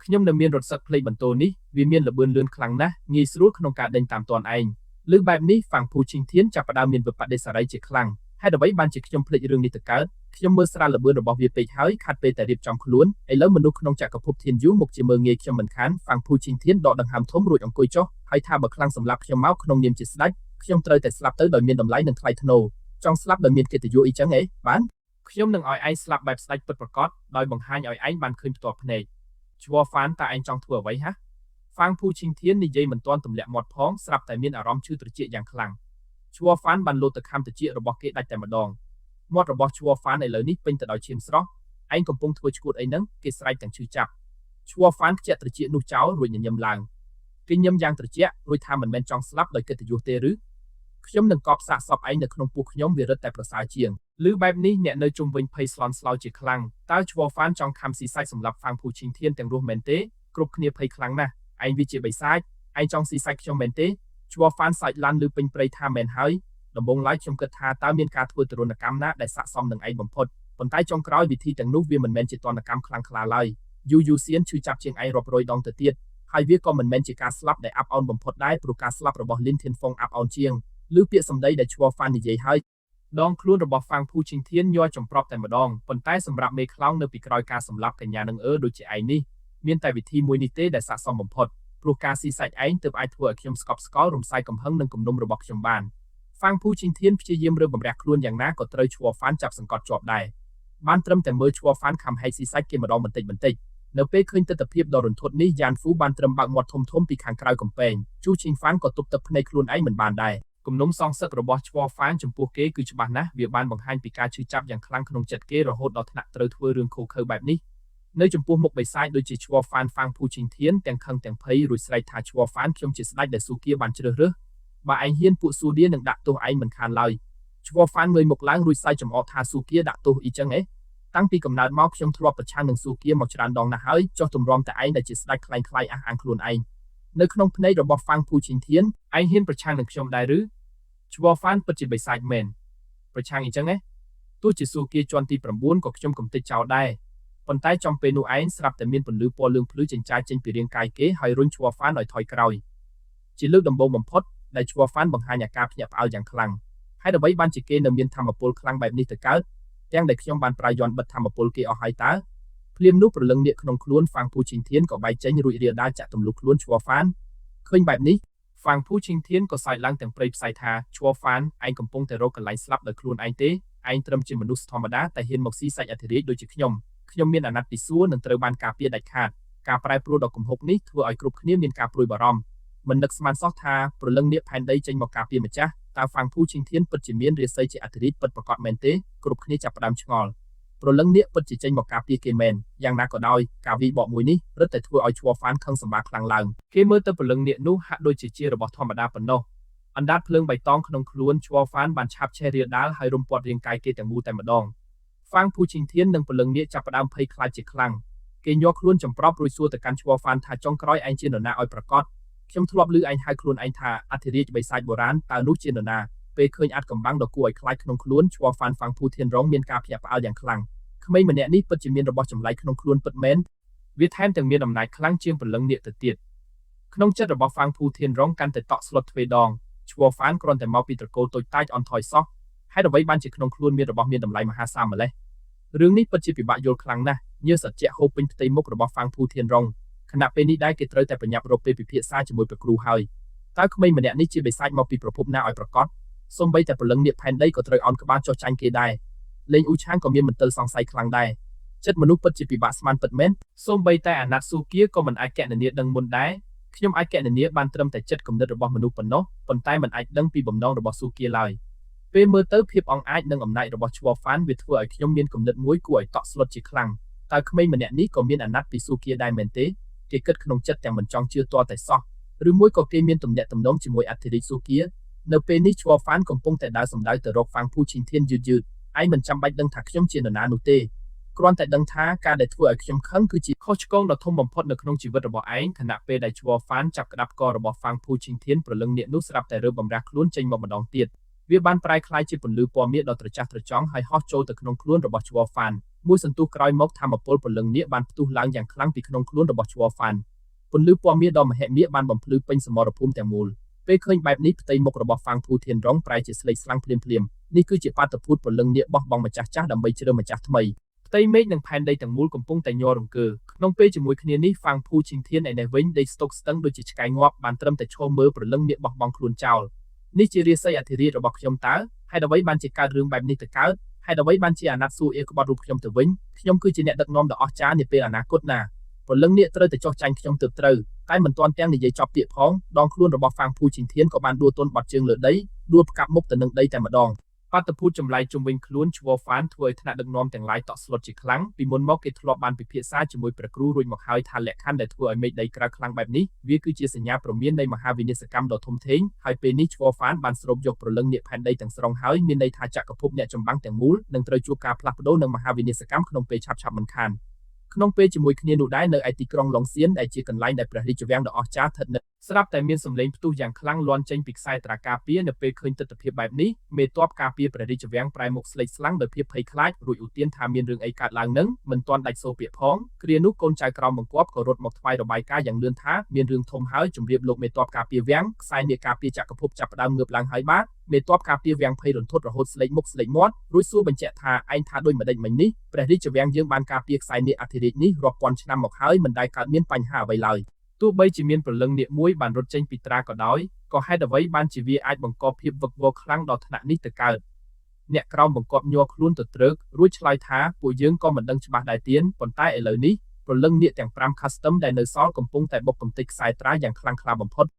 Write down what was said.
ខ្ញុំនៅមានរត់សឹកភ្លេចបន្ទោនេះវាមានល្បឿនលឿនខ្លាំងណាស់ងាយស្រួលក្នុងការដេញតាមទាន់ឯងឬបែបនេះហ្វាំងភូឈីងធានចាប់ផ្ដើមមានវិបដិសារីជាខ្លាំងហេតុអ្វីបានជាខ្ញុំភ្លេចរឿងនេះទៅកើតខ្ញុំមើលស្រាលល្បឿនរបស់វាពេកហើយខាត់ពេលតែរៀបចំខ្លួនឥឡូវមនុស្សក្នុងចក្រភពធានយូមុខជាមើលងាយខ្ញុំមិនខានហ្វាំងភូឈីងធានដកដង្ហើមធំរួចអង្គុយចុះហើយថាបើខ្លាំងសម្លាប់ខ្ញុំមកក្នុងនាមជាស្ដេចខ្ញុំត្រូវតែស្លាប់ទៅដោយមានតម្លៃនិងថ្លៃថ្នូរចង់ស្លាប់ដោយមានកិត្តិយសអីចឹងអេបានខ្ញុំនឹងឲ្យឯងស្លាប់បែបស្ដេចពិតប្រាកដដោយបង្ហាញឲ្យឯងបានឃើញផ្ទាល់ភ្នែកឈ្វហ្វានតើឯងចង់ធ្វើអ្វីហ៎ហ្វាងភូឈីងធាននិយាយមិនទាន់ទម្លាក់មាត់ផងស្រាប់តែមានអារម្មណ៍ឈឺត្រចៀកយ៉ាងខ្លាំងឈ្វហ្វានបានលោតទៅខាំត្រចៀករបស់គេដាច់តែម្ដងមាត់របស់ឈ្វហ្វានឥឡូវនេះពេញទៅដោយឈាមស្រស់ឯងកំពុងធ្វើឈួតអីហ្នឹងគេស្រែកទាំងឈឺចាប់ឈ្វហ្វានខ្ជាក់ត្រចៀកនោះចោលរួចញញឹមឡើងគេញឹមយ៉ាងត្រជាក់រួចថាមិនមែនចង់ស្លាប់ដោយកិត្តិយសទេឬខ្ញុំនឹងកប់សាកសពឯងនៅក្នុងពោះខ្ញុំវារឹតតែប្រសើរជាងឬបែបនេះអ្នកនៅជុំវិញភ័យស្លន់ស្លោជាខ្លាំងតើឈ្វហ្វានចង់ខំស៊ីសាច់សម្រាប់ហ្វាងភូឈីងធានទាំងរស់មែនទេគ្រប់គ្នាភ័យខ្លាំងណាស់ឯងវាជាបិសាចឯងចង់ស៊ីសាច់ខ្ញុំមែនទេឈ្វហ្វានសាច់ឡាន់ឬពេញព្រៃថាមែនហើយដំបូងឡើយខ្ញុំគិតថាតើមានការធ្វើទរណកម្មណាដែលស័ក្តិសមនឹងឯងបំផុតប៉ុន្តែចុងក្រោយវិធីទាំងនោះវាមិនមែនជាទណ្ឌកម្មខ្លាំងក្លាឡើយយូយូសៀនឈឺចាប់ជាងឯងរាប់រយដងទៅទៀតហើយវាក៏មិនមែនជាការស្លាប់ដែលអាប់អោនបំផុតដែរព្រោះការស្លាប់របស់លីនធានហ្វុងអាប់អោនជាងឬពាក្យសម្ដីដែលឈ្វហ្វាននិយាយហើយដងខ្លួនរបស់ហ្វាងភូឈីងធានញ័រចំប្រប់តែម្ដងប៉ុន្តែសម្រាប់មេខ្លោងនៅពីក្រោយការសម្លាប់កញ្ញានឹងអឺដូចជាឯងនេះមានតែវិធីមួយនេះទេដែលស័ក្តិសមបំផុតព្រោះការស៊ីសាច់ឯងទើបអាចធ្វើឲ្យខ្ញុំស្កប់ស្កល់រំសាយកំហឹងនិងគំនុំរបស់ខ្ញុំបានហ្វាងភូឈីងធានព្យាយាមរើបំរាស់ខ្លួនយ៉ាងណាក៏ត្រូវឈ្វហ្វានចាប់សង្កត់ជាប់ដែរបានត្រឹមតែមើលឈ្វហ្វានខំហែកស៊ីសាច់គេម្ដងបន្តិចបន្តិចនៅពេលឃើញទិដ្ឋភាពដ៏រន្ធត់នេះយ៉ានហ្វូបានត្រឹមបើកមាត់ធំធំពីខាងក្រៅកំពែងជូឈីងហ្វានក៏ទប់ទឹកភ្នែកខ្លួនឯងមិនបានដែរគំនុំសងសឹករបស់ឈ្វហ្វានចំពោះគេគឺច្បាស់ណាស់វាបានបង្ហាញពីការឈឺចាប់យ៉ាងខ្លាំងក្នុងចិត្តគេរហូតដល់ថ្នាក់ត្រូវធ្វើរឿងឃោឃៅបែបនេះនៅចំពោះមុខបិសាចដូចជាឈ្វហ្វានហ្វាងភូឈីងធានទាំងខឹងទាំងភ័យរួចស្រែកថាឈ្វហ្វានខ្ញុំជាស្ដេចដែលស៊ូគៀបានជ្រើសរើសបើឯងហ៊ានពួកស៊ូឌៀនឹងដាក់ទោសឯងមិនខានឡើយឈ្វហ្វានងើយមុខឡើងរួចសើចចំអកថាស៊ូគៀដាក់ទោសអ៊ីចឹងហ៎តាំងពីកំណើតមកខ្ញុំធ្លាប់ប្រឆាំងនឹងស៊ូគៀមកច្រើនដងណាស់ហើយចុះទម្រាំតែឯងដែលជាស្ដេចក្លែងក្លាយអះអាងខ្លួនឯងនៅក្នុងភ្នែករបស់ហ្វាងភូឈីងធានឯងហ៊ានប្រឆាំងនឹងខ្ញុំដែរឬឈ្វហ្វានពិតជាបិសាចមែនប្រឆាំងអ៊ីចឹងហ៎ទោះជាស៊ូគៀជាន់ទី9ក៏ខ្ញុំកំទេចចោលដែរប៉ុន្តែចំពេលនោះឯងស្រាប់តែមានពន្លឺពណ៌លឿងភ្លឺចិញ្ចាចចេញពីរាងកាយគេហើយរុញឈ្វហ្វានឲ្យថយក្រោយជាលើកដំបូងបំផុតដែលឈ្វហ្វានបង្ហាញអាការភ្ញាក់ផ្អើលយ៉ាងខ្លាំងហើយអ្វីបានជាគេនៅមានធម៌ពលខ្លាំងបែបនេះទៅកើតទាំងដែលខ្ញុំបានប្រើយ័ន្តបិទធម៌ពលគេអស់ហើយតើភ្លាមនោះព្រលឹងនាគក្នុងខ្លួនហ្វាងភូឈីងធានក៏បែកចេញរួចរាលដាលចាក់ទម្លុះខ្លួនឈ្វហ្វានឃើញបែបនេះហ្វាងភូឈីងធានក៏សើចឡើងទាំងព្រៃផ្សៃថាឈ្វហ្វានឯងកំពុងតែរកកន្លែងស្លាប់ដោយខ្លួនឯងទេឯងត្រឹមជាមនុស្សធម្មតាតែហ៊ានមកស៊ីសាច់អធិរាជដូចជាខ្ញុំខ្ញុំមានអាណត្តិពីសួគ៌នឹងត្រូវបានការពារដាច់ខាតការប្រែប្រួលដ៏គំហុកនេះធ្វើឲ្យគ្រប់គ្នាមានការព្រួយបារម្ភមិននឹកស្មានសោះថាព្រលឹងនាគផែនដីចេញមកការពារម្ចាស់តើហ្វាងភូឈីងធានពិតជាមានរាសីជាអធិរាជពិតប្រាកដមែនទេគ្រប់គ្នាចាប់ផ្ដើមឆ្ងល់ព្រលឹងនាគពិតជាចេញមកការពារគេមែនយ៉ាងណាក៏ដោយការវិបកមួយនេះរឹតតែធ្វើឲ្យឈ្វហ្វានខឹងសម្បាខ្លាំងឡើងគេមើលទៅព្រលឹងនាគនោះហាក់ដូចជាជារបស់ធម្មតាប៉ុណ្ណោះអណ្ដាតភ្លើងបៃតងក្នុងខ្លួនឈ្វហ្វានបានឆាបឆេះរាលដាលហើយរុំព័ទ្ធរាងកាយគេទាំងមូលតែម្ដងហ្វាងភូឈីងធាននិងព្រលឹងនាគចាប់ផ្ដើមភ័យខ្លាចជាខ្លាំងគេញ័រខ្លួនចំប្រប់រួចសួរទៅកាន់ឈ្វហ្វានថាចុងក្រោយឯងជានរណាឲ្យប្រកាសខ្ញុំធ្លាប់ឮឯងហៅខ្លួនឯងថាអធិរាជបិសាចបុរាណតើនោះជានរណាពេលឃើញអាចកំបាំងដ៏គួរឲ្យខ្លាចក្នុងខ្លួនឈ្វហ្វានហ្វាងភូធានរងមានការភ្ញាក់ផ្អើលយ៉ាងខ្លាំងក្មេងម្នាក់នេះពិតជាមានរបស់ចម្លែកក្នុងខ្លួនពិតមែនវាថែមទាំងមានអំណាចខ្លាំងជាងព្រលឹងនាគទៅទៀតក្នុងចិត្តរបស់ហ្វាងភូធានរងកាន់តែតក់ស្លុតទ្វេដងឈ្វហ្វានគ្រាន់តែមកពីត្រកូលតូចតាចអន់ថយសោះហេតុអ្វីបានជាក្នុងខ្លួនមានរបស់មានតម្លៃមហាសាលម្លេះរឿងនេះពិតជាពិបាកយល់ខ្លាំងណាស់ញើសត្រជាក់ហូរពេញផ្ទៃមុខរបស់ហ្វាងភូធានរងខណៈពេលនេះដែរគេត្រូវតែប្រញាប់រកពេលពិភាក្សាជាមួយព្រះគ្រូហើយតើក្មេងម្នាក់នេះជាបិសាចមកពីប្រភពណាឲ្យប្រកាសសូម្បីតែព្រលឹងនាគផែនដីក៏ត្រូវអោនក្បាលចុះចាញ់គេដែរលេងអ៊ូឆាងក៏មានមន្ទិលសង្ស័យខ្លាំងដែរចិត្តមនុស្សពិតជាពិបាកស្មានពិតមែនសូម្បីតែអាណត្តិស៊ូគៀក៏មិនអាចកណនាដឹងមុនដែរខ្ញុំអាចកណនាបានត្រឹមតែចិត្តគំនិតរបស់មនុស្សប៉ុណ្ណោះប៉ុន្តែមិនអាចដឹងពីបំណងរបស់ស៊ូគៀឡើយពេលមើលទៅភាពអង់អាចនិងអំណាចរបស់ឈ្វហ្វានវាធ្វើឲ្យខ្ញុំមានគំនិតមួយគួរឲ្យតក់ស្លុតជាខ្លាំងតើក្មេងម្នាក់នេះក៏មានអាណត្តិពីស៊ូគៀដែរមែនទេគេគិតក្នុងចិត្តទាំងមិនចង់ជឿទាល់តែសោះឬមួយក៏គេមានទំនាក់ទំនងជាមួយអធិរាជស៊ូគៀនៅពេលនេះឈ្វហ្វានកំពុងតែដើរសម្ដៅទៅរកហ្វាងភូឈីងធានយឺតយឺតឯងមិនចាំបាច់ដឹងថាខ្ញុំជានរណានោះទេគ្រាន់តែដឹងថាការដែលធ្វើឲ្យខ្ញុំខឹងគឺជាខុសឆ្គងដ៏ធំបំផុតនៅក្នុងជីវិតរបស់ឯងខណៈពេលដែលឈ្វហ្វានចាប់ក្តាប់ករបស់ហ្វាងភូឈីងធានព្រលឹងនាគនោះស្រាប់តែរើបំរាស់ខ្លួនចេញមកម្ដងទៀតវាបានប្រែក្លាយជាពន្លឺពណ៌មាសដ៏ត្រចះត្រចង់ហើយហោះចូលទៅក្នុងខ្លួនរបស់ឈ្វហ្វាន មួយសន្ទុះក្រោយមកថាមពលព្រលឹងនាគបានផ្ទុះឡើងយ៉ាងខ្លាំងពីក្នុងខ្លួនរបស់ឈ្វហ្វាន់ពន្លឺពណ៌មាសដ៏មហិមាបានបំភ្លឺពេញសមរភូមិទាំងមូលពេលឃើញបែបនេះផ្ទៃមុខរបស់ហ្វាងភូធានរងប្រែជាស្លេកស្លាំងភ្លាមភ្លាមនេះគឺជាបាតុភូតព្រលឹងនាគបោះបង់ម្ចាស់ចាស់ដើម្បីជ្រើសម្ចាស់ថ្មីផ្ទៃមេឃនិងផែនដីទាំងមូលកំពុងតែញ័ររង្គើក្នុងពេលជាមួយគ្នានេះហ្វាងភូឈិងធានឯនេះវិញដេកស្តុកស្ទឹងដូចជាឆ្កែងាប់បានត្រឹមតែឈរមើលព្រលឹងនាគបោះបង់ខ្លួនចោលនេះជារាសីអធិរាជរបស់ខ្ញុំតើហេតុអ្វីបានជាកើតរឿងបែបនេះទៅកើតហេតុអ្វីបានជាអាណត្តិសួរអៀក្បត់រូបខ្ញុំទៅវិញខ្ញុំគឺជាអ្នកដឹកនាំដ៏អស្ចារ្យនាពេលអនាគតណាព្រលឹងនាគត្រូវតែចុះចាញ់ខ្ញុំទើបត្រូវតែមិនទាន់ទាំងនិយាយចប់ពាក្យផងដងខ្លួនរបស់ហ្វាងភូឈិងធានក៏បានដួលទន់បត់ជើងលើដីដួលផ្កាប់មុខទៅនឹងដីតែម្ដងបាតុភូតចម្លែកជុំវិញខ្លួនឈ្វហ្វានធ្វើឲ្យថ្នាក់ដឹកនាំទាំងឡាយតក់ស្លុតជាខ្លាំងពីមុនមកគេធ្លាប់បានពិភាក្សាជាមួយព្រះគ្រូរួចមកហើយថាលក្ខខណ្ឌដែលធ្វើឲ្យមេឃដីក្តៅខ្លាំងបែបនេះវាគឺជាសញ្ញាព្រមាននៃមហាវិនាសកម្មដ៏ធំធេងហើយពេលនេះឈ្វហ្វានបានស្រូបយកព្រលឹងនាគផែនដីទាំងស្រុងហើយមានន័យថាចក្រភពអ្នកចម្បាំងទាំងមូលនឹងត្រូវជួបការផ្លាស់ប្ដូរនិងមហាវិនាសកម្មក្នុងពេលឆាប់ៗមិនខានក្នុងពេលជាមួយគ្នានោះដែរនៅឯទីក្រុងឡុងសៀនដែលជាកន្លែងដែលព្រះរាជវាំងដ៏អស្ចារ្យស្ថិតនៅស្រាប់តែមានសម្លេងផ្ទុះយ៉ាងខ្លាំងលាន់ចេញពីខ្សែត្រាការពារនៅពេលឃើញទិដ្ឋភាពបែបនេះមេតបការពារព្រះរាជវាំងប្រែមុខស្លេកស្លាំងដោយភាពភ័យខ្លាចរួចឧទានថាមានរឿងអីកើតឡើងនឹងមិនទាន់ដាច់សូរពាក្យផងគ្រានោះកូនចៅក្រោមបង្គាប់ក៏រត់មកថ្វាយរបាយការណ៍យ៉ាងលឿនថាមានរឿងធំហើយជម្រាបលោកមេតបការពារវាំងខ្សែនាការពារចក្រភពចាប់ផ្ដើមងើបឡើងហើយបាទមេតបការពារវាំងភ័យរន្ធត់រហូតស្លេកមុខស្លេកមាត់រួចសួរបញ្ជាក់ថាឯងថាដូចម្ដេចមិញនេះព្រះរាជវាំងយើងបានការពារខ្សែនាគអធិរាជនេះរាប់ពាន់ឆ្នាំមកហើយមិនដែលកើតមានបញ្ហាអ្វីឡើយទោះបីជាមានព្រលឹងនាគមួយបានរត់ចេញពីត្រាក៏ដោយក៏ហេតុអ្វីបានជាវាអាចបង្កភាពវឹកវរខ្លាំងដល់ថ្នាក់នេះទៅកើតអ្នកក្រោមបង្គាប់ញ័រខ្លួនទៅត្រើករួចឆ្លើយថាពួកយើងក៏មិនដឹងច្បាស់ដែរទៀនប៉ុន្តែឥឡូវនេះព្រលឹងនាគទាំង5 custom ដែលនៅសល់កំពុងតែបុកកំទេចខ្សែត្រាយ៉ាងខ្លាំងក្លាបំផុត។